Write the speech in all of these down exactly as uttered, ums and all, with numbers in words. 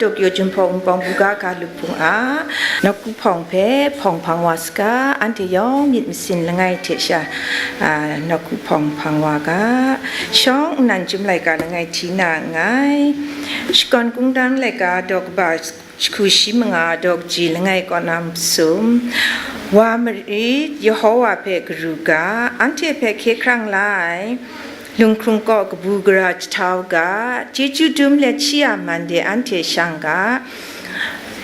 Tokyo Jinghpaw Wunpawng Buga ga Lup Hpung a nawku hpawng hpe hpawng hpang wa saga, anhte yawng myit masin langai hte sha, a, nawku hpawng hpang wa ga, shawng nnan chyum laika langai hti na nngai. Shakawn Kungdawn laika daw kaba jahku shi manga daw kaji langai kaw na masum, wa marit, Yehowa hpe karu ga, anhte hpe hkye hkrang la ai, Lunghkrung kaw kabu gara jahtau ga, chyeju dum let shi a man de anhte shang ga,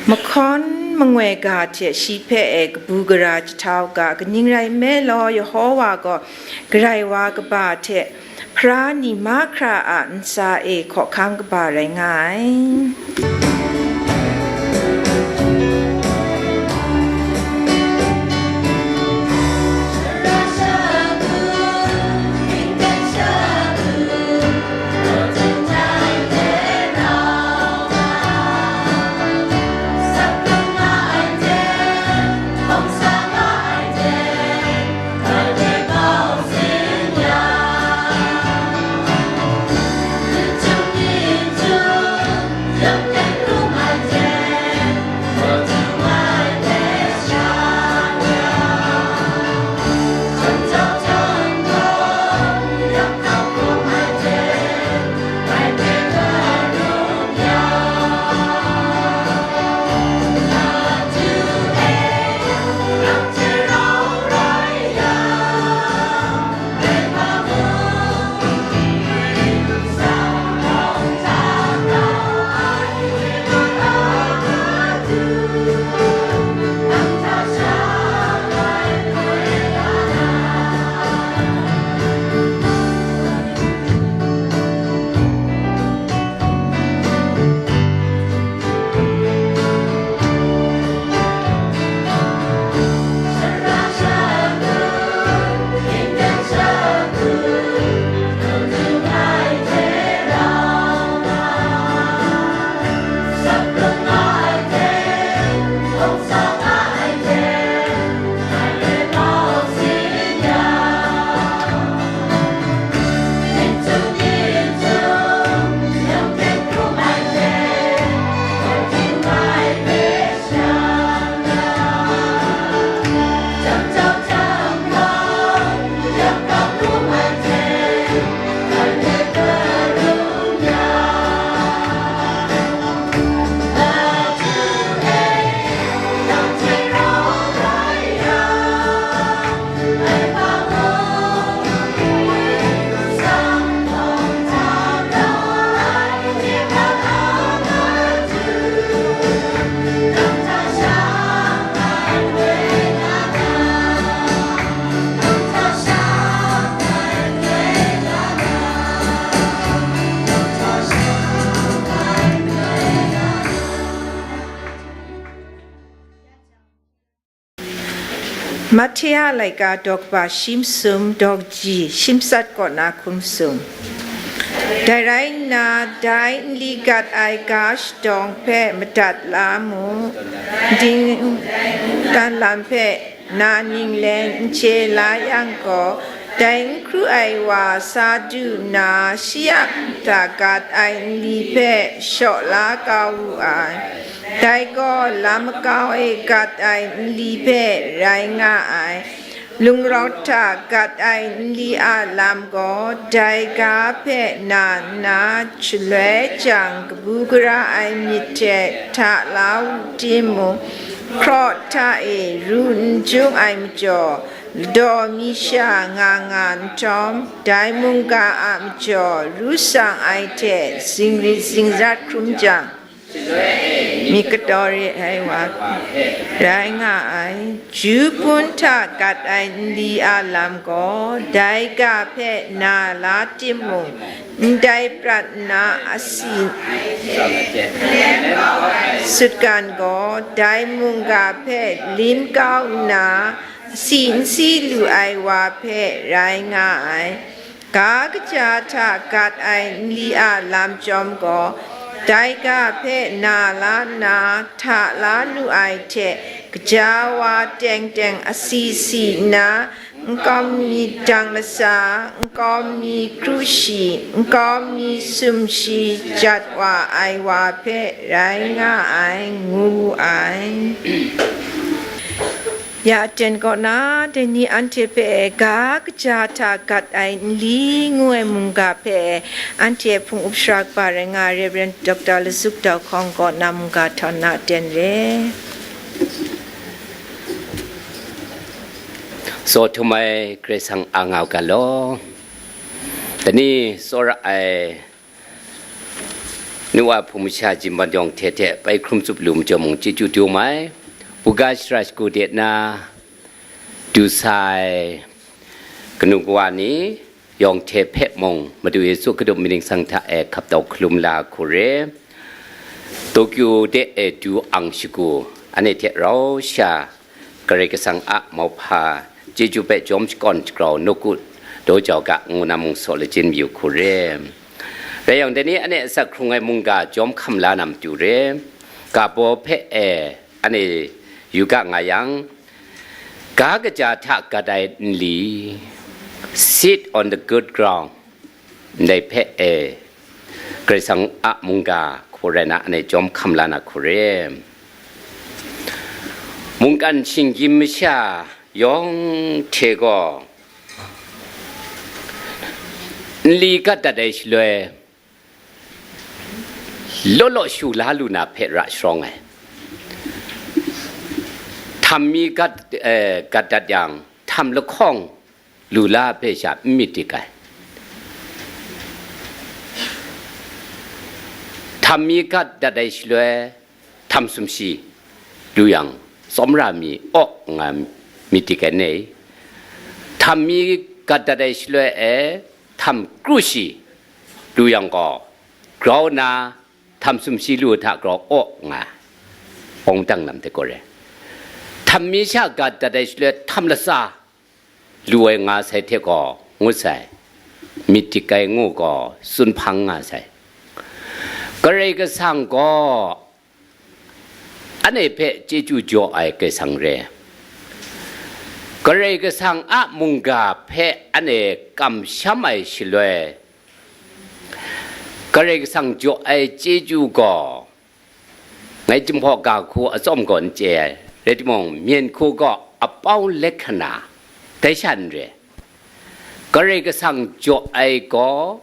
mahkawn mangoi ga hte shi hpe e kabu gara jahtau ga, kaning rai nme law, Yehowa gaw Karai wa kaba hte hpara ni mahkra a ntsa e hkawhkam kaba rai nga ai. Mathia laika daw kaba shi masum daw kaji shi matsat kaw na hkun masum. Dai rai nna, dai nli gat ai ga shadawng hpe madat la mu, ding dan lam hpe na ning leng n chye la yang gaw, dai n hkru ai wa sa du nna, shi a nta gat ai nli hpe shaw la kau wu ai. Dai gaw lam makau e gat ai nli hpe rai nga ai. Lung rawt hta gat ai nli a lam gaw dai ga hpe na nna, shaloi jang kabu gara ai myit hte hta la wu timung, hkraw hta e ru n jung ai majaw, ladaw mi sha nga nga nhtawm, dai mungga a majaw ru sang ai hte zingrit zingrat hkrum jang, myit kataw re ai wa rai nga ai. Ju hpun hta gat ai nli a lam gaw, dai ga hpe na la timung, ndai prat nna asi sutgan gaw, dai mungga hpe lim kau nna, asi n si lu ai wa hpe rai nga ai. Ga kaja hta gat ai nli a lam chyawm gaw, Dai ga hpe na la nna hta la lu ai hte, kaja wa teng teng asi si nna, nkau mi dang lasa, nkau mi kru shi, nkau mi sum shi jat wa ai wa hpe rai nga ai, ngu wu ai. Ya aten kaw na, dai ni anhte hpe ga kaja hta gat ai nli ngu ai mungga hpe anhte hpung up shara kaba rai nga ai Rev. Doctor Lazuk Dau Hkawng kaw na mungga htaw na aten re. Tsaw htum ai Karai Kasang a ngau ga law. Dai ni tsawra ai nu wa hpung masha jin ban yawng hte hte pai hkrum tsup lu majaw mung chyeju dum ai. Buga shara shagu de na du sa ai kanu kawa ni yawng hte hpe mung Madu Yesu Hkristu mying ningsang hta e hkap tau hkalum la hku re. Tokyo de e du ang shagu, anhte hte rau sha Karai Kasang a mauhpa chyeju hpe jawm shakawn shagrau nawku daw jau ga, ngu na mung saw lachyum yu hku re. Rai yang, dai ni anhte asak hkrung ai mungga jawm hkam la na matu re, ga baw hpe e anhte yu ga nga yang, ga kaja hta gat ai nli, seed on the good ground, ndai hpe e Karai Kasang a mungga hku rai na, anhte jawm hkam la na hku re. Mungkan shinggyim masha yawng hte gaw nli gat dat ai shaloi, law law shu la lu na hpe ra sharawng ai. Htam mi gat, eh, gat dat yang, htam lahkawng lu la hpe sha n myit dik ai. Htam mi gat dat ai shaloi, htam sumshi lu yang, tsawmra mi aw nga myit dik ai ne? Htam mi gat dat ai shaloi e, htam kru shi lu yang gaw, grau na, htam sumshi lu hta grau aw nga, awng dang lam hte gaw re. Htam mi sha gat dat ai shaloi, htam latsa lu ai nga sai hte gaw, ngut sai, myit dik ai ngu gaw, tsun hpang nga sai. Karai Kasang gaw anhte hpe chyeju jaw ai Karai Kasang re. Karai Kasang a mungga hpe anhte kamsham ai shaloi, Karai Kasang jaw ai chyeju gaw, ngai Jinghpaw ga hku atsawm gaw n chye ai, rai timung, myen hku gaw apau lahkana, dai sha n re. Karai Kasang jaw ai gaw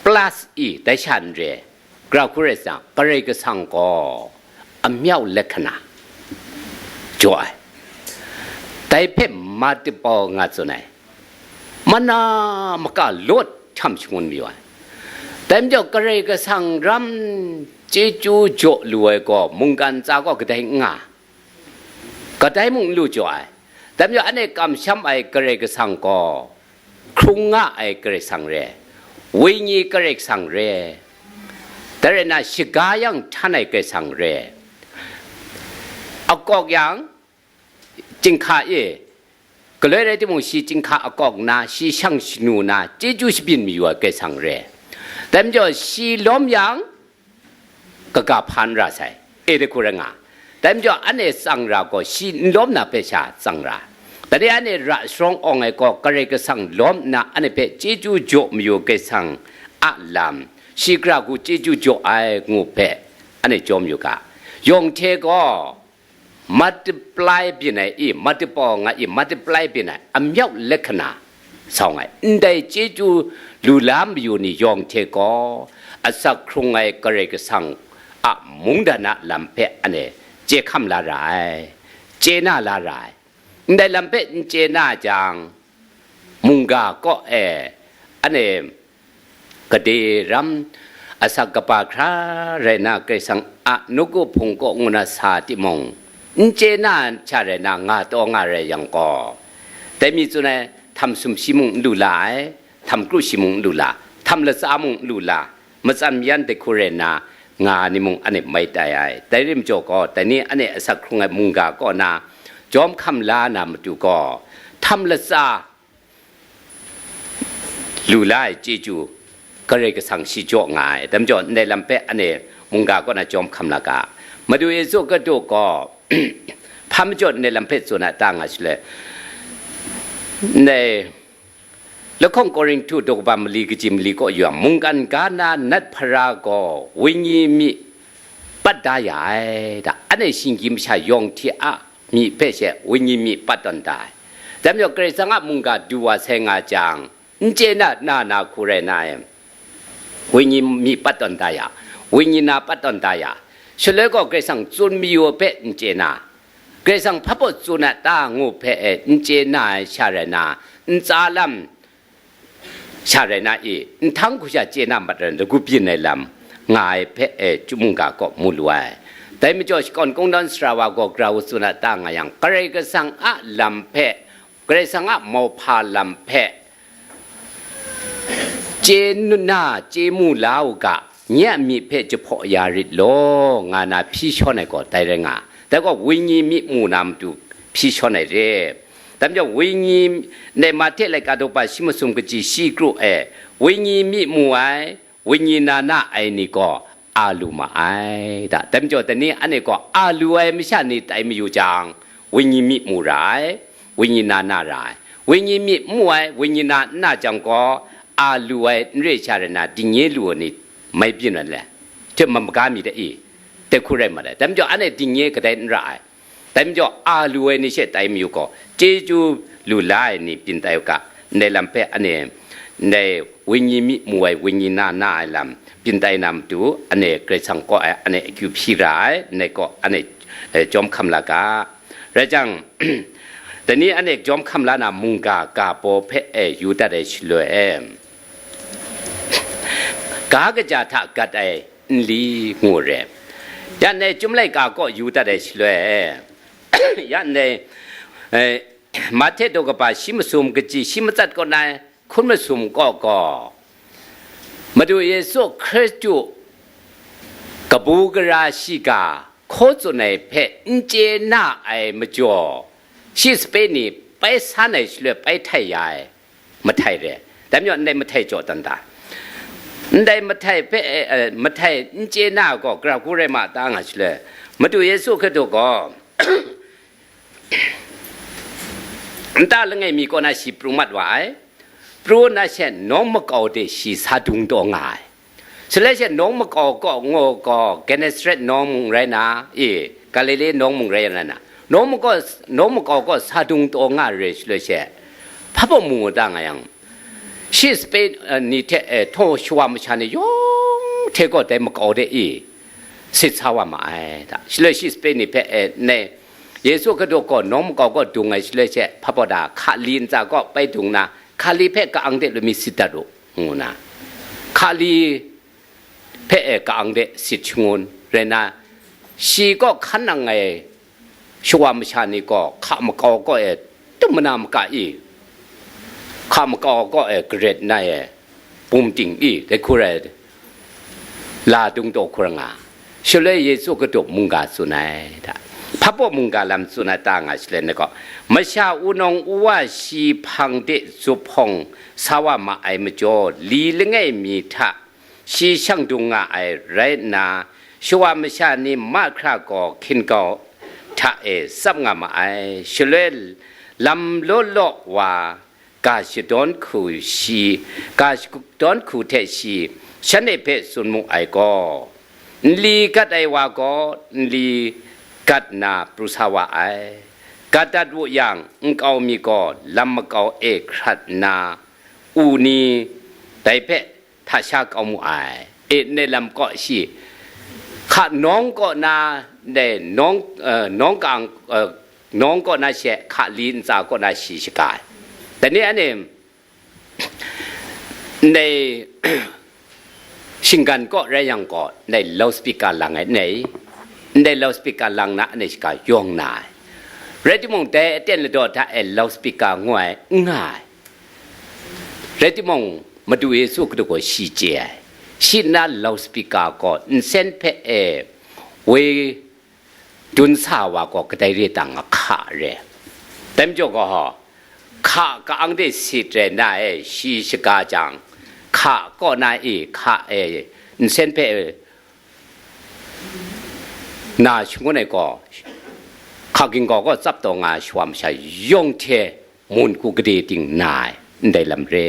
plus i, dai sha n re. Gara hku rai sa, Karai Kasang gaw amyau lahkana jaw ai. Dai hpe multiple nga tsun ai. Mana maka lawt htam shangun mayu ai. Dai majaw Karai Kasang ram chyeju jaw lu ai gaw mungkan ntsa gaw kadai n nga, kadai mung n lu jaw ai. Dai majaw anhte kamsham ai Karai Kasang gaw hkrung nga ai Karai Kasang re, wenyi Karai Kasang re, dai rai na, shaga yang htan ai Karai Kasang re, akawk yang, chyinghka e, galoi rai timung, shi chyinghka akawk nna, shi shang shanu nna, chyeju shabyin mayu ai Karai Kasang re. Dai majaw, shi lawm yang, kaga hpa n ra sai, e de hku rai nga. Dai majaw, anhte tsang ra gaw, shi n lawm na hpe sha tsang ra. Dai anhte ra sharawng awng ai gaw, Karai Kasang lawm nna, anhte hpe chyeju jaw mayu Karai Kasang a lam, shi gara hku chyeju jaw ai ngu hpe, anhte jaw mayu ga. Yawng hte gaw, multiply byin ai i, multiple nga i, multiply byin ai, amyau lahkana sa nga ai. Ndai chyeju lu la mayu ni yawng hte gaw, asak hkrung ai Karai Kasang a mungdan a lam hpe anhte chye hkam la ra ai, chye na la ra ai. Ndai lam hpe n chye na jang, mungga kaw e anhte gade ram asak kaba hkra rai na, Karai Kasang a nawku hpung kaw ngu na sa timung, n chye na sha rai na, nga taw nga rai yang gaw, dai mi tsun ai, htam sumshi mung n lu la ai, htam kru shi mung n lu la, htam latsa mung n lu la, matsam yan dai hku rai nna, nga ni mung anhte mai tai ai. Dai rai majaw gaw, dai ni anhte asak hkrung ai mungga kaw na jawm hkam la na matu gaw, htam latsa lu la ai chyeju, Karai Kasang shi jaw nga ai. Dai majaw, ndai lam hpe ane mungga kaw na jawm hkam la ga. Madu Yesu Hkristu gaw hpa majaw ndai lam hpe tsun a ta nga shaloi, ndai lahkawng Korinhtu daw kaba mali kaji mali kaw yawng, mungkan ga na nat hpara gaw wenyi myi pat da ya ai da. Ane shinggyim masha yawng hti a myi hpe she wenyi myi pat tawn da ai. Dai majaw, Karai Kasang a mungga du wa sai nga jang, n chye na, na, na hku rai na ai, wenyi myi pat tawn da ya, wenyi na pat tawn da ya, shaloi gaw Karai Kasang tsun mayu hpe n chye na, Karai Kasang hpa baw tsun a ta ngu hpe e n chye na ai sha rai na, ntsa lam sha rai na i, nhtang hku sha chye na mat rai na, lagu byin ai lam nga ai hpe e, chyum mungga kaw mu lu ai. Dai majaw, shakawn kungdawn sara wa gaw grau tsun a ta nga yang, Karai Kasang a lam hpe, Karai Kasang a mauhpa lam hpe chye na, chye mu la u ga, nye a myi hpe jahpaw ya rit law, nga na hpyi shawn ai gaw dai rai nga. Dai gaw, wenyi myi mu na matu hpyi shawn ai re. Dai majaw, wenyi, ndai Mahte laika daw kaba shi masum kaji shi kru e, wenyi myi mu ai, wenyi na na ai ni gaw a lu ma ai da. Dai majaw, dai ni ane gaw a lu ai masha ni tai mayu jang, wenyi myi mu ra ai, wenyi na na ra ai. Wenyi myi mu ai, wenyi na n na jang gaw, a lu ai n re sha rai na, dingnye lu ai ni mai byin ai le, hte mamaga mi de i, dai hku rai mat ai. Dai majaw, ane dingnye kadai n ra ai. Dai majaw, a lu ai ni she tai mayu gaw, chyeju lu la ai ni byin tai u ga, ndai lam hpe ane, ndai wenyi myi mu ai, wenyi na na ai lam byin tai na matu, ane Karai Kasang kaw ai, ane akyu hpyi ra ai, ndai gaw ane, eh, jawm hkam la ga. Rai jang, dai ni ane jawm hkam la na mungga ga baw hpe e yu dat ai shaloi e, ga kaja hta gat ai nli ngu re. Ya ndai Chyum laika kaw yu dat ai shaloi e, ya ndai, eh, Mahte daw kaba shi masum kaji shi matsat kaw na hkun masum kaw gaw, Madu Yesu Hkristu kabu gara shiga hkaw tsun ai hpe n chye na ai majaw, shi sape ni pai san ai shaloi pai htai ya ai mahtai re. Dai majaw, ndai mahtai jaw dan da. Ndai mahtai hpe, eh, eh, mahtai n chye na gaw, gara hku rai ma ta nga shaloi, Madu Yesu Hkristu gaw nta langai mi kaw na shi pru mat wa ai. Pru nna she nawng makau de shi sa dung taw nga ai. Shaloi she nawng makau kaw ngu gaw, Gennesaret nawng mung rai na, i, Galile nawng mung rai na, nawng makau, nawng makau kaw sa dung taw nga re shaloi she, hpa baw mu ta nga yang, shi sape, eh, ni hte, eh, htaw shawa masha ni yawng hte gaw dai makau de i sit sa wa ma ai da. Shaloi shi sape ni hpe, eh, ne, Yesu Hkristu gaw nawng makau kaw dung ai shaloi she, hpa baw da, hkali ntsa kaw pai dung na, hkali hpe ka-ang de lu mi sit dat u, ngu na, hkali hpe e ka-ang de sit shangun rai na, shi kaw hkan nang ai shawa masha ni gaw hka makau kaw e tum mana maka i, hka makau kaw e garet na e, bum ting i, dai hku rai, la dung taw hkun nga. Shaloi Yesu Hkristu mungga tsun ai da. Hpa baw mungga lam tsun ai ta nga shaloi ni gaw, masha wunawng u wa shi hpang de zup hpawng sa wa ma ai majaw, li langai mi hta shi shang dung nga ai rai nna, shawa masha ni mahkra gaw hkin kau hta e tsap nga ma ai. Shaloi lam law law wa ga shadawn hku shi, ga shadawn hku hte shi shanhte hpe tsun mu ai gaw, nli gat ai wa gaw nli gat nna pru sa wa ai. Gat dat wu yang, nkau mi gaw lam makau e hkrat nna, u ni dai hpe hta sha kau mu ai. E, ndai lam kaw shi, hka nawng kaw na, ndai nawng, eh, nawng kang, eh, nawng kaw na she, hka li ntsa kaw na shi shaga ai. Dai ni ane, ndai shinggan kaw rai yang gaw, ndai loudspeaker lang ai, ndai, ndai loudspeaker lang na, ndai shaga yawng na ai. Rai timung, dai aten ladaw hta e loudspeaker ngu ai, n nga ai. Rai timung, Madu Yesu Hkristu gaw shi chye ai. Shi nna loudspeaker gaw nsen hpe e woi dun sa wa gaw kadai re tang a hka re. Dai majaw gaw, hka ka-ang de sit rai na e, shi shaga jang, hka hka kaw na i hka e nsen hpe na shangun ai gaw, hka gingaw gaw tsap taw nga ai shawa masha yawng hte mun hku gade ting na ai ndai lam re.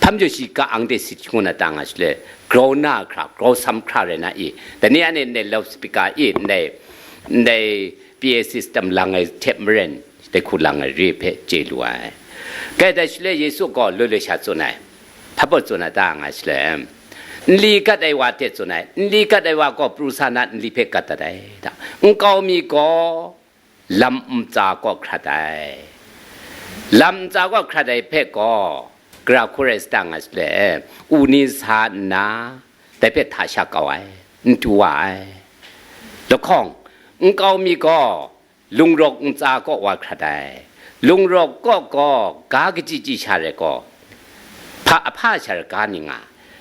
Hpam jaw shi ka ang de sit shangun a ta nga shaloi, grau na hkra, grau sam hkra rai na i, dai ni anhte ndai loudspeaker i, ndai, ndai P A system lang ai hte maren, dai hku lang ai re hpe chye lu ai. Kai dai shaloi Yesu gaw loi loi sha tsun ai, hpa baw tsun ai ta nga shaloi, nli gat ai wa hte tsun ai, nli gat ai wa gaw pru sa na nli hpe gat dat ai, da. Nkau mi gaw lam ntsa kaw hkrat ai. Lam ntsa kaw hkrat ai hpe gaw, gara hku rai sa ta nga shaloi, u ni sa nna, dai hpe hta sha kau ai, n tu wa ai. Lahkawng, nkau mi gaw, lungrawk ntsa kaw wa hkrat ai. Lungrawk kaw gaw, ga kachyi chyi sha rai gaw, hpa, ahpa sha rai ga ni nga.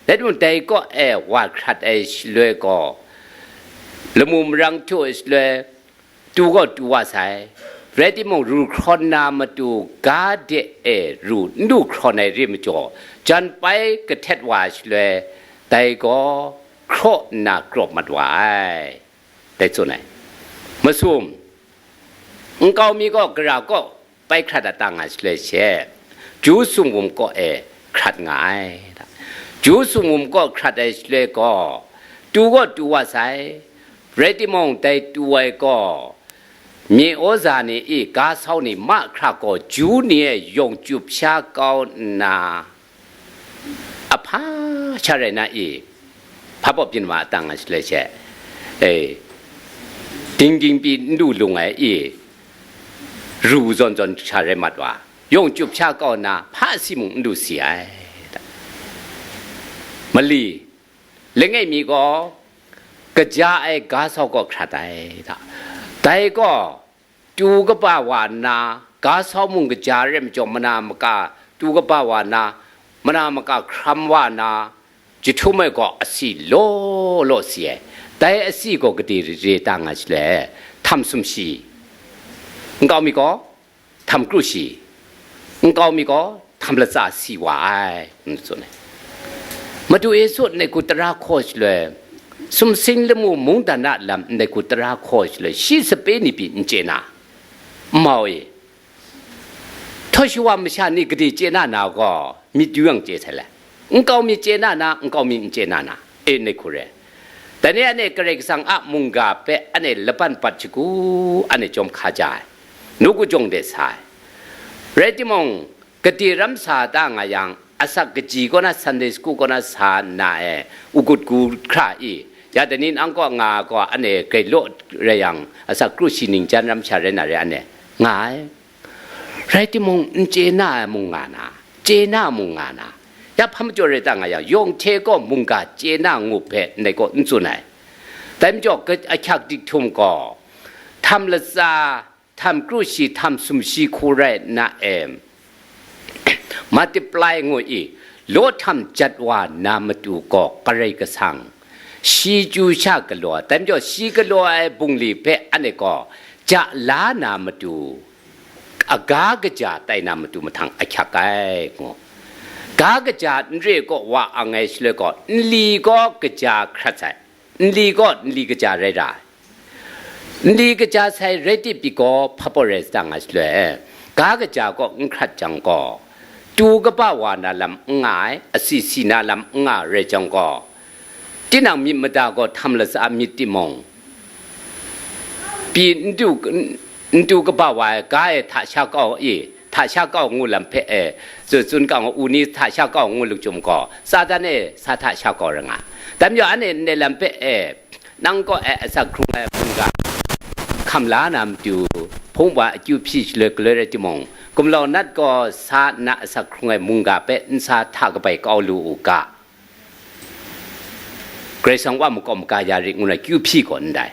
Rai timung, dai kaw e wa hkrat ai shaloi gaw, lamu marang htu ai shaloi, tu gaw tu wa sai, rai timung, ru hkrawn na matu ga de e ru n du hkrawn ai re majaw, jan pai kahtet wa ai shaloi, dai gaw hkraw nna krawp mat wa ai, dai tsun ai. Masum, nkau mi gaw gara kaw pai hkrat a ta nga shaloi she, Ju sumwum kaw e hkrat nga ai. Ju sumwum kaw hkrat ai shaloi gaw, tu gaw tu wa sai, rai timung, dai tu ai gaw, mye oza ni i ga sau ni mahkra gaw Ju ni e yawng chyup sha kau nna, ahpa sha rai na i, hpa baw byin wa a ta nga shaloi she, e, dingding pyi n du lung ai i, ru zawn zawn sha rai mat wa, yawng chyup sha kau nna, hpa si mung n du si ai. Mali, langai mi gaw, kaja ai ga sau gaw hkrat ai, da. Dai gaw, tu kaba wa nna, ga sau mung kaja rai majaw, mana maka tu kaba wa nna, mana maka hkram wa nna, jahtum ai gaw asi law law si ai. Dai asi gaw gade re ta nga shaloi, htam sumshi, nkau mi gaw htam kru shi, nkau mi gaw htam latsa si wa ai, ngu tsun ai. Madu Yesu ndai hku tara hkaw shaloi, sumsing lamu mungdan a lam ndai hku tara hkaw shaloi, shi sape ni pyi n chye na, n mau e, htawt shawa masha ni gade chye na na gaw, myit yu yang chye sai le. Nkau mi chye na na, nkau mi n chye na na, e, ndai hku re. Dai ni anhte Karai Kasang a mungga hpe anhte laban bat shagu, anhte chyawm hkaja ai, nu kajawng de sa ai. Rai timung, gade ram sa ta nga yang, asak kaji kaw na, Sunday school kaw na sa nna e, u gut gu hkra i, ya dai ni nang kaw nga gaw, anhte grai law rai yang, asak kru shi ning jan ram sha rai na re, anhte nga ai. Rai timung, n chye na ai mung nga na, chye na mung nga na, ya hpa majaw rai ta nga yang, yawng hte gaw mungga chye na ngup hpe ndai gaw n tsun ai. Dai majaw, ga-, ahkyak dik htum gaw, htam latsa, htam kru shi, htam sumshi hku rai nna e, multiply ngu i, law htam jat wa na matu gaw Karai Kasang, shi chyu sha galaw, dai majaw shi galaw ai bungli hpe anhte gaw ja la na matu, aga kaja tai na matu mahtang ahkyak ai, ngu. Ga kaja n re gaw wa ang ai shaloi gaw, nli gaw kaja hkrat sai, nli gaw nli kaja rai ra ai. Nli kaja sai rai tip pyi gaw, hpa baw rai sa ta nga shaloi, ga kaja gaw n hkrat jang gaw, tu kaba wa na lam n nga ai, asi si na lam n nga rai jang gaw, tinang myit mada gaw htam latsa myit timung, pyi n du, n du kaba wa ai ga e hta sha kau i, hta sha kau ngu lam hpe e, tsun, tsun kau u ni hta sha kau ngu lu chyum gaw, Satan e sa hta sha kau ra nga. Dai majaw anhte ndai lam hpe e, nang kaw e asak hkrung ai mungga hkam la na matu, hpung wa akyu hpyi shaloi galoi rai timung, gumlau nat gaw sa nna asak hkrung ai mungga hpe n sa hta kabai kau lu u ga. Karai Kasang wa makau maga ya rit ngu na kyu hpyi gaw ndai.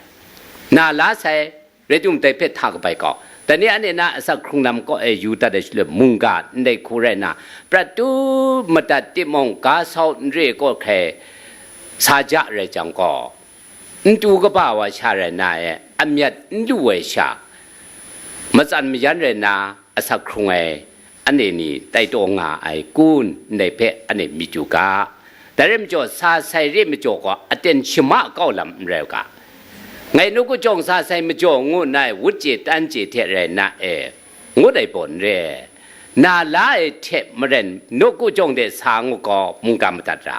Na la sai, rai timung dai hpe hta kabai kau. Dai ni anhte na asak hkrung lam kaw e yu dat ai shaloi mungga ndai hku rai nna, prat tu madat timung, ga sau n re kaw hkrai sa ja rai jang gaw, n tu kaba wa sha rai na e, amyat n lu ai sha, matsan mayan rai nna asak hkrung ai anhte ni tai taw nga ai kun, ndai hpe anhte myit yu ga. Dai rai majaw, sa sai re majaw gaw, aten shama kau lam n rai u ga. Ngai nawku jawng sa sai majaw ngu nna ai wut chye tan chye hte rai na e, ngut ai baw n re. Na la ai hte maren, nawku jawng de sa ngu gaw, mungga madat ra.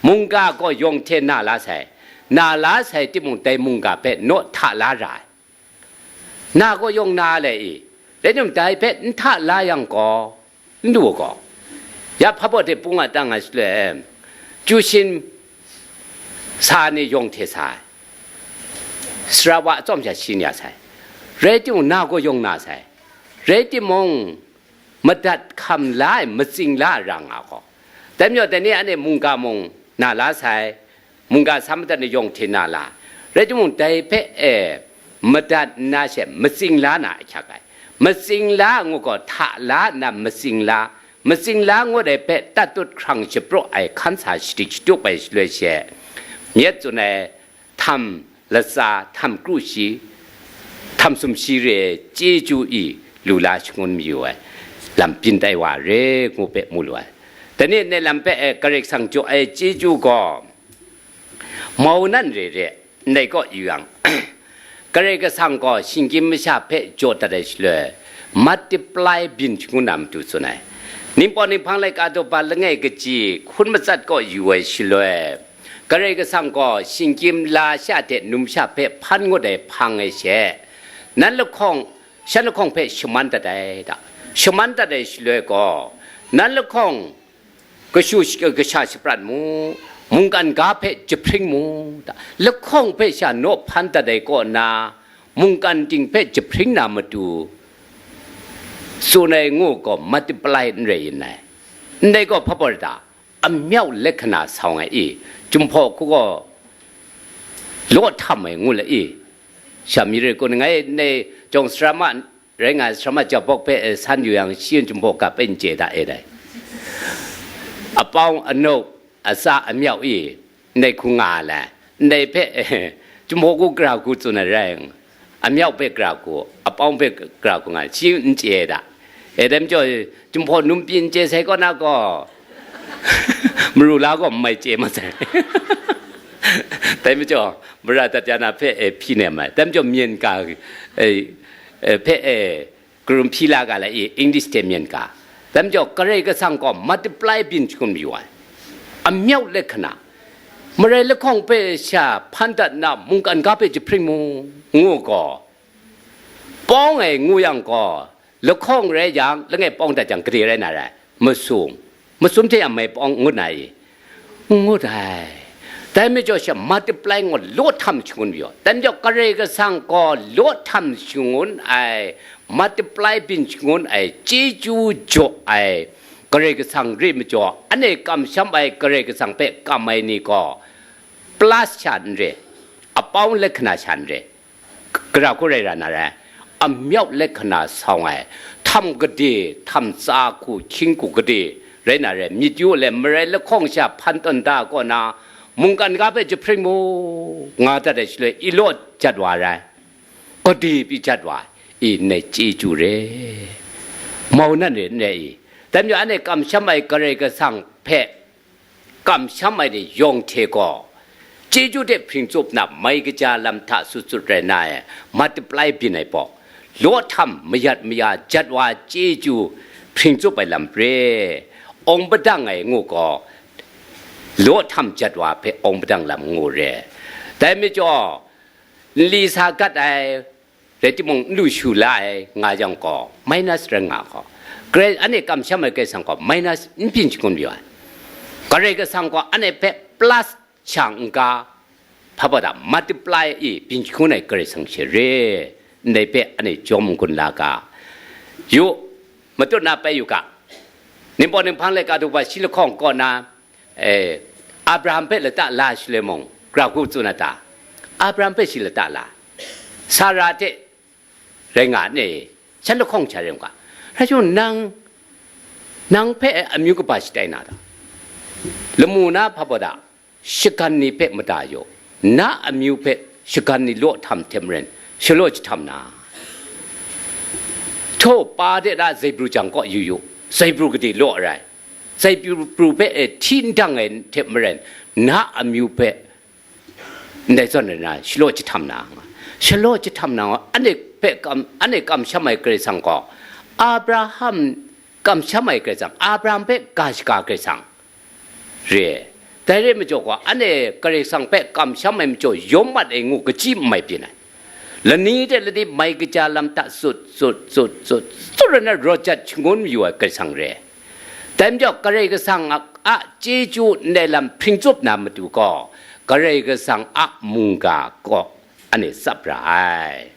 Mungga gaw yawng hte na la sai. Na la sai timung, dai mungga hpe naw hta la ra ai. Na gaw yawng na le i, rai timung, dai hpe n hta la yang gaw, n du gaw, ya hpa baw hte pung a tang a shaloi, chyu shin sa ni yawng hte sa ai, sara wa atsawm sha shin ya sai, rai timung, na gaw yawng na sai, rai timung, madat hkam la ai, matsing la ai ra nga gaw, dai majaw, dai ni anhte mungga mung na la sai, mungga sa madat ni yawng hte na la, rai timung, dai hpe e madat nna she matsing la na ahkyak ai. Matsing la ngu gaw, hta la nna matsing la, matsing la ngut ai hpe tatut hkrang shapraw ai hkan sa shadik shatup ai shaloi she, myit tsun ai, htam latsa, htam kru shi, htam sumshi re ai chyeju i lu la shangun mayu ai, lam byin tai wa re ngu hpe mu lu ai. Dai ni ndai lam hpe e Karai Kasang jaw ai chyeju gaw, mau nan re re, ndai kaw yu yang, Karai Kasang gaw shinggyim masha hpe jaw dat ai shaloi, multiply byin shangun na matu tsun ai. Ningpawt ninghpang laika daw ba langai kaji hkun matsat kaw yu ai shaloi, Karai Kasang gaw shinggyim la sha hte numsha hpe hpan ngut ai hpang e she, nan lahkawng, shan lahkawng hpe shaman dat ai da. Shaman dat ai shaloi gaw, nan lahkawng kashu sh-, kasha shaprat mu, mungkan ga hpe jahpring mu, da. Lahkawng hpe sha naw hpan dat ai kaw na, mungkan ting hpe jahpring na matu, tsun ai ngu gaw multiply n rai yin ai. Ndai gaw hpa baw da, amyau lehkana sa ai i, Jinghpaw hku gaw law htam ai ngu le i, sha mi re kun ngai, ndai jawng sarama rai nga ai, sarama jabawk hpe, eh, san yu yang, shi Jinghpaw ga hpe n chye da e dai. Apawng, anuk, atsa, amyau i, ndai hku nga ai, ndai hpe, eh, Jinghpaw hku gara hku tsun ai rai, amyau hpe gara hku, apawng hpe gara hku nga ai, shi n chye da. E dai majaw, Jinghpaw num pyi n chye sai kaw na gaw, maru la gaw n mai chye ma sai. Dai majaw, mara dat ya na hpe, eh, hpyi nem ai. Dai majaw, myen ga, eh, eh, hpe, eh, karum hpyi la ga la i, English hte myen ga. Dai majaw, Karai Kasang gaw multiply byin shangun mayu ai. Amyau lehkana, marai lahkawng hpe sha hpan dat nna, mungkan ga hpe jahpring mu, ngu gaw, pawng ai ngu yang gaw, lahkawng rai yang, langai pawng dat jang, gade rai na rai, masum, masum hte yang mai pawng ngut na i? N ngut ai. Dai majaw, sha multiply ngut, law htam shangun mayu. Dai majaw, Karai Kasang gaw law htam shangun ai, multiply byin shangun ai, chyeju jaw ai Karai Kasang re majaw, anhte kamsham ai Karai Kasang hpe kam ai ni gaw, plus sha n re, apawng lehkana sha n re, gara hku rai ra na rai, amyau lehkana sa ai, htam gade, htam tsa hku, hkying hku gade rai na rai, myit yu le, marai lahkawng sha hpan tawn da kaw na, mungkan ga hpe jahpring mu, nga dat ai shaloi, i law jat wa rai, gade pyi jat wa, i ndai chyeju re, mau nan re n re i? Dai majaw, anhte kamsham ai Karai Kasang hpe kamsham ai ni yawng hte gaw, chyeju hte hpring tsup na mai kaja lam hta sut sut rai na e, multiply byin ai baw, law htam mayat maya jat wa chyeju hpring tsup ai lam re, awng padang ai ngu gaw, law htam jat wa hpe awng padang lam ngu re. Dai majaw, nli sa gat ai, rai timung, n lu shu la ai nga yang gaw, minus rai nga gaw, Karai, anhte kamsham ai Karai Kasang gaw minus n byin shangun mayu ai. Karai Kasang gaw anhte hpe plus sha n ga, hpa baw da, multiply i byin shangun ai Karai Kasang she re, ndai hpe anhte jawm n-gun la ga. Yu, matut na pai yu ga, Ningpawt Ninghpang laika daw ba shi lahkawng kaw na, eh, Abraham hpe lata la shaloi mung, gara hku tsun a ta? Abraham hpe shi lata la, Sara hte rai nga ai, shan lahkawng sha rai nga, rai jung nang, nang hpe amyu kaba shatai na ta? Lamu na hpa baw da, shagan ni hpe mada yu, na amyu hpe shagan ni law htam hte maren, shalaw jahtam na, htaw pa de da zaibru jang kaw yu yu, Zaibru gade law rai. Zaibru hpe e hti ndang ai hte maren, na amyu hpe ndai zawn na, shalaw jahtam na nga. Shalaw jahtam na nga, anhte hpe kam, anhte kamsham ai Karai Kasang gaw, Abraham kamsham ai Karai Kasang, Abraham hpe ga shaga Karai Kasang re. Dai rai majaw gaw, anhte Karai Kasang hpe kamsham ai majaw yawm mat ai ngu, kaji n mai byin ai. Lani de lani mai kaja lam hta sut, sut, sut, sut, sut rai na, rawt jat shangun mayu ai Karai Kasang re. Dai majaw, Karai Kasang a, a chyeju ndai lam hpring tsup na matu gaw, Karai Kasang a mungga kaw anhte tsap ra ai.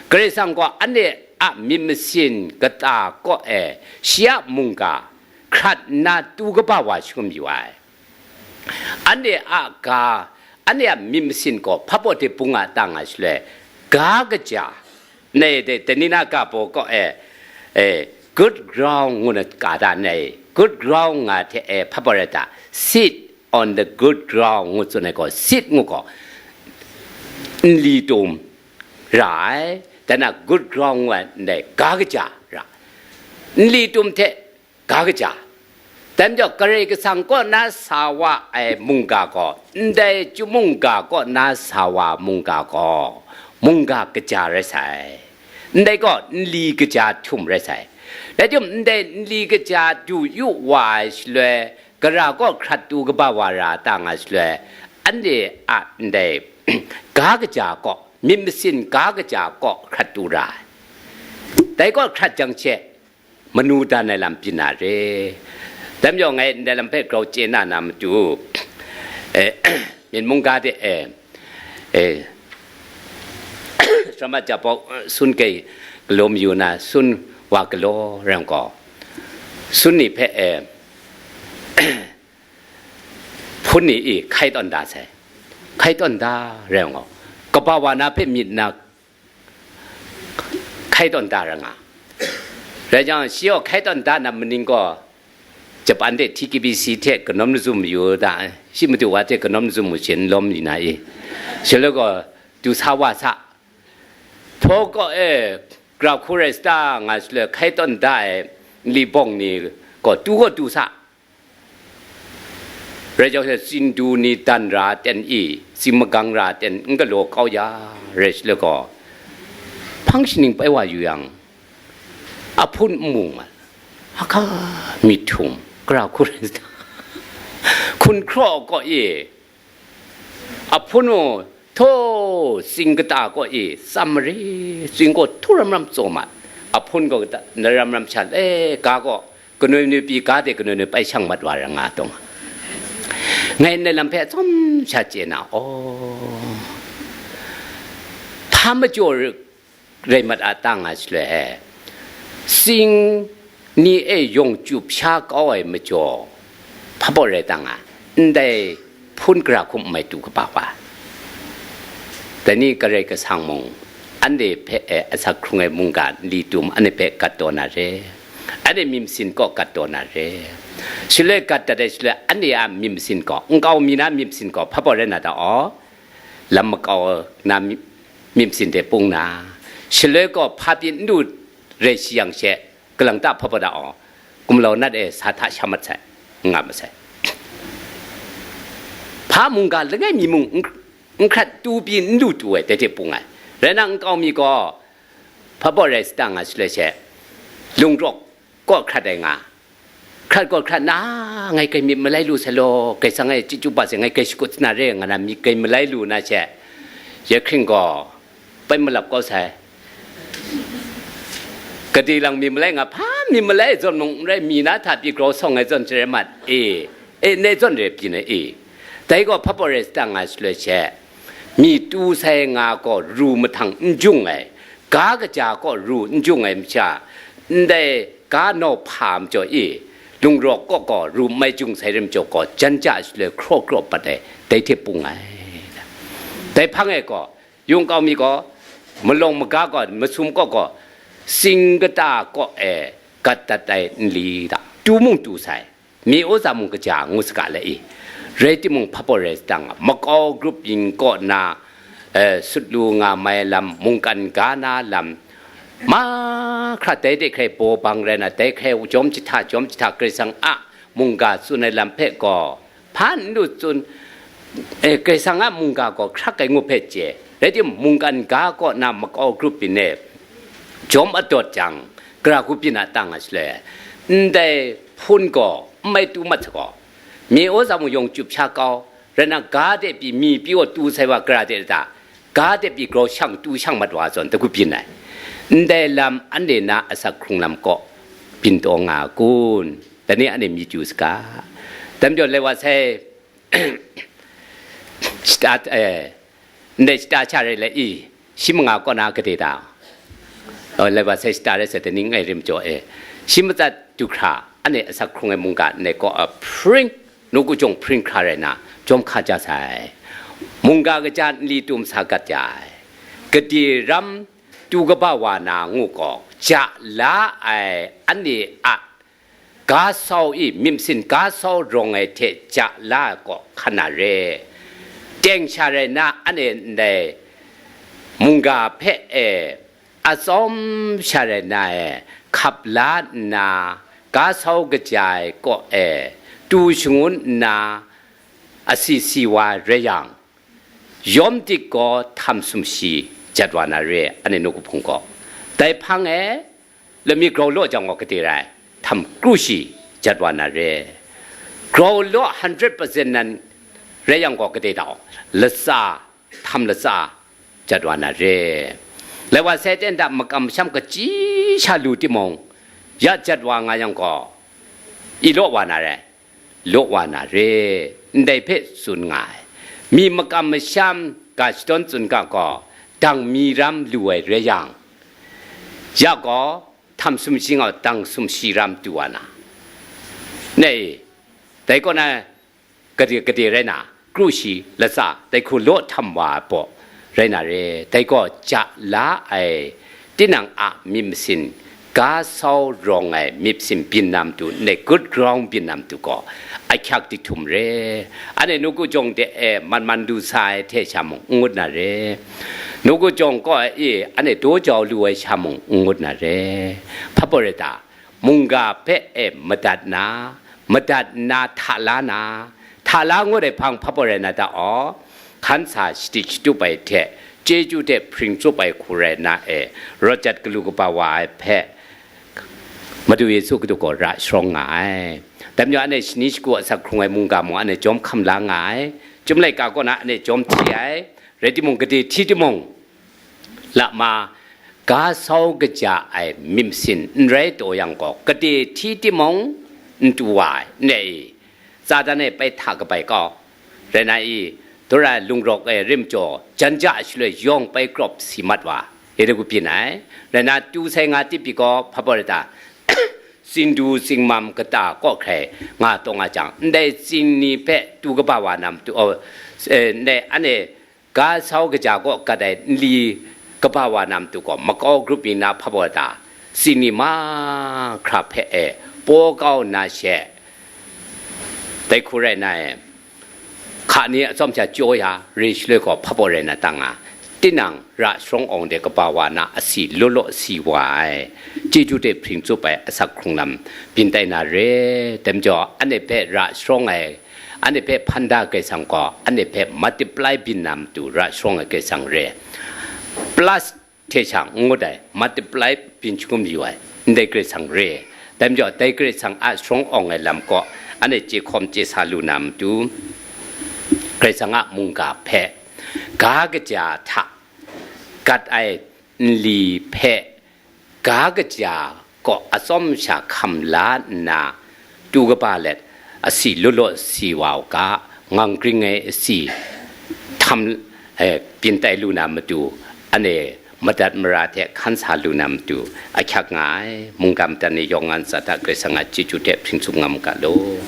Karai Kasang gaw anhte a myit masin kata kaw e shi a mungga hkrat nna tu kaba wa shangun mayu ai. Anhte a ga, anhte a myit masin gaw hpabaw de bung a ta nga shaloi, ga kaja, nai de, Tanina ga baw kaw e, e, good ground ngu na ka da nai, good ground nga hte e hpabaw rai ta, sit on the good ground ngu tsun ai gaw, sit ngu gaw, nli tum ra ai, dan a good ground ngu ai ndai ga kaja ra, nli tum hte ga kaja. Dai majaw, Karai Kasang kaw na sa wa ai mungga gaw, ndai chyum mungga kaw na sa wa mungga gaw, mungga kaja rai sai. Ndai gaw, nli kaja htum rai sai. Rai tim, ndai nli kaja du yu wa ai shaloi, gara kaw hkrat tu kaba wa ra ta nga shaloi, anhte a ndai ga kaja kaw, myit masin ga kaja kaw hkrat tu ra ai. Dai kaw hkrat jang she, manu dan ai lam byin na re. Dai majaw, ngai ndai lam hpe grau chye na na matu, e, myit mungga de, e, e, Saramat Jabau, e, sun kai galaw mayu na, sun wa galaw rai gaw, sun ni hpe, e, hpun ni e hkai tawn da sai. Hkai tawn da rai gaw, kaba wa na hpe myit na hkai tawn da ra nga. Rai jang, shi gaw hkai tawn da na maning gaw, Japan de T K B C hte kanam lazum mayu da, shi matu wa hte kanam lazum mu shin lawm li na i, shaloi gaw, du sa wa sa, hpaw kaw e, gra hku rai sa ta nga shaloi, hkai tawn da ai nli bawng ni gaw, du gaw du sa, rai jau she, tsindu ni dan ra ten i, tsin magang ra ten n galaw kau ya, rai shaloi gaw, hpang shaning pai wa yu yang, ahpun n mu mat, hka, myit htum, gara hku rai sa ta, hkun hkraw kaw e, ahpun u, htaw, tsing kata kaw e, tsam mare, tsing gaw htu ram ram tsaw mat, ahpun gaw kata, na ram ram sha le, ga gaw, kanoi manoi pyi ga de kanoi manoi pai shang mat wa ra nga tawng. Ngai ndai lam hpe atsawm sha chye na, aw, hpa majaw rai mat a ta nga shaloi e, tsing ni e yawng chyup sha kau ai majaw, hpa baw rai ta nga, ndai hpun gara hkum n mai tu kaba wa. Dai ni Karai Kasang mung, anhte hpe e asak hkrung ai mungga nli tum anhte hpe gat taw na re, anhte myit masin kaw gat taw na re. Shaloi gat dat ai shaloi, anhte a myit masin gaw, nkau mi na myit masin gaw, hpa baw rai na ta aw, lam makau na myit, myit masin de pung na, shaloi gaw hpa pyi n du rai shi yang she, kalang ta hpa baw da aw, gumlau nat e sa hta sha mat sai, nga masai. Hpa mungga langai mi mung n, n hkrat tu pyi n lu tu ai, dai hte pung ai. Rai nna, nkau mi gaw, hpa baw rai sa ta nga shaloi she, lungrawk kaw hkrat ai nga, hkrat gaw hkrat na, ngai grai myit malai lu sai law, Karai Kasang e chyeju ba sai, ngai grai shakut sa na re, nga na myit grai malai lu na she, ya hkring gaw pai malap kau sai. Gade lang myit malai nga, hpa myit malai zawn mung n rai, mi na hta pyi grau sawng ai zawn, chare mat e, e, ndai zawn re byin ai e. Dai gaw hpa baw rai sa ta nga shaloi she, mi tu sai nga gaw ru mahtang n jung ai, ga kaja gaw ru n jung ai masha, ndai ga naw hpa majaw e, lungrawk kaw gaw ru mai jung sai re majaw gaw, jan ja shaloi hkraw hkraw pat ai, dai hte pung ai. Dai hpang e gaw, yungkau mi gaw, malawng maga gaw, masum kaw gaw, sing kata kaw e gat dat ai nli hta, tu mung tu sai, mi uza mung kaja ngu saga le i, rai timung, hpa baw rai sa ta nga, makau grup yin kaw na, eh, sut lu nga mai lam, mungkan ga na lam, Mahkra dai de hkrai baw bang rai na, dai hkrai jawm jahta, jawm jahta Karai Kasang a mungga tsun ai lam hpe gaw, hpa n lu tsun, eh, Karai Kasang a mungga gaw hkrak ai ngu hpe chye. Rai timung, mungkan ga kaw na makau grup byin e jawm adawt jang, gara hku byin a tang a shaloi, ndai hpun gaw n mai tu mat sa gaw, mye aw za mung yawng chyup sha kau, rai na, ga de pyi mi pyi gaw tu sai wa gara de lata, ga de pyi grau shang tu shang mat wa zawn, dagu byin ai. Ndai lam anhte na asak hkrung lam kaw byin taw nga a kun? Dai ni anhte myit yu saga. Dai majaw, lai wa sai, shata, eh, ndai shata sha rai le i, shi manga kaw na gade ta? Oh, lai wa sai shata rai sai, dai ni n gai rim jaw e. Shi matsat du hkra, anhte asak hkrung ai mungga ndai kaw a hpring, nawku jawng hpring hkra rai na, jawm hka ja sai. Mungga kaja nli tum sa gat ja ai. Gade ram tu kaba wa na ngu gaw, ja la ai anhte a ga sau i myit masin ga sau rawng ai hte ja la ai kaw hkan na re. Teng sha rai na, anhte ndai mungga hpe e atsawm sha rai na e hkap la nna, ga sau kaja ai kaw e tu shangun nna, asi si wa rai yang, yawm dik gaw htam sumshi jat wa na re, anhte nawku hpung gaw. Dai hpang e, lami grau law jang gaw gade rai, htam kru shi jat wa na re. Grau law hundred percent nan rai yang gaw gade dau, latsa, htam latsa jat wa na re. Lai wa sai ten da makam masham kaji sha lu timung, ya jat wa nga yang gaw, i law wa na re, law wa na re, ndai hpe tsun nga ai. Mi makam masham ga shadawn tsun ga gaw, dang mi ram lu ai rai yang, ya gaw, htam sumshi nga dang sumshi ram tu wa na. Nei, dai kaw na, gade gade rai na, kru shi latsa, dai hku law htam wa ai baw rai na re, dai gaw ja la ai, tinang a myit masin ga sau rawng ai myit masin byin na matu, ndai good ground byin na matu gaw, ahkyak dihtum re. Anhte nawku jawng de e man man du sa ai hte sha mung n ngut na re. Nawku jawng kaw e anhte daw jau lu ai sha mung n ngut na re. Hpa baw rai ta? Mungga hpe e madat na, madat nna hta la na, hta la ngut ai hpang hpa baw rai na ta aw, hkan sa shadit shatup ai hte, chyeju hte hpring tsup ai hku rai na e, rawt jat galu kaba wa ai hpe, Madu Yesu Hkristu gaw ra sharawng nga ai. Dai majaw, anhte shani shagu asak hkrung ai mungga mung anhte jawm hkam la nga ai. Chyum laika kaw na anhte jawm hti ai. Rai timung, gade hti timung, lama, ga sau kaja ai myit masin n rai taw yang gaw, gade hti timung n tu wa ai, n e i? Satan e bai hta kabai kau, rai na i? Dora lungrawk e rim jaw, jan ja shaloi yawng bai krawp si mat wa, e de ku byin ai. Rai na, tu sai nga tip pyi gaw, hpa baw rai ta? Tsindu tsingmam kata kaw hkrai nga taw nga jang, ndai tsin ni hpe tu kaba wa na matu, oh, eh, ndai anhte ga sau kaja kaw gat ai nli kaba wa na matu gaw, makau grup mi na hpa baw ta? Tsin ni mahkra hpe e paw kau nna she, dai hku rai na e, hka ni atsawm sha chyaw ya, re shaloi gaw hpa baw rai na ta nga, tinang ra sharawng awng de kaba wa na asi law law si wa ai, chyeju hte hpring tsup ai asak hkrung lam byin tai na re. Dai majaw, anhte hpe ra sharawng ai, anhte hpe hpan da Karai Kasang gaw, anhte hpe multiply byin na matu ra sharawng ai Karai Kasang re. Plus hte sha n ngut ai, multiply byin shangun mayu ai, ndai Karai Kasang re. Dai majaw, dai Karai Kasang a sharawng awng ai lam kaw, anhte chye hkawm chye sa lu na matu, Karai Kasang a mungga hpe, ga kaja hta gat ai nli hpe, ga kaja kaw atsawm sha hkam la nna, tu kaba let, asi law law si wa u ga, ngang gring ai asi htam, eh, byin tai lu na matu, anhte madat mara hte hkan sa lu na matu, ahkyak nga ai. Mungga madat ni yawng nga ntsa hta Karai Kasang a chyeju hte hpring tsup nga mu ga law.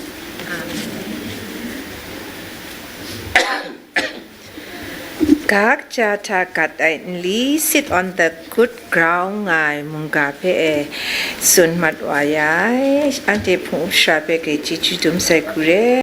Ga kaja hta gat ai nli, sit on the good ground nga ai mungga hpe e tsun mat wa ya ai. Anhte hpung up shara hpe grai chyeju dum sai hku re.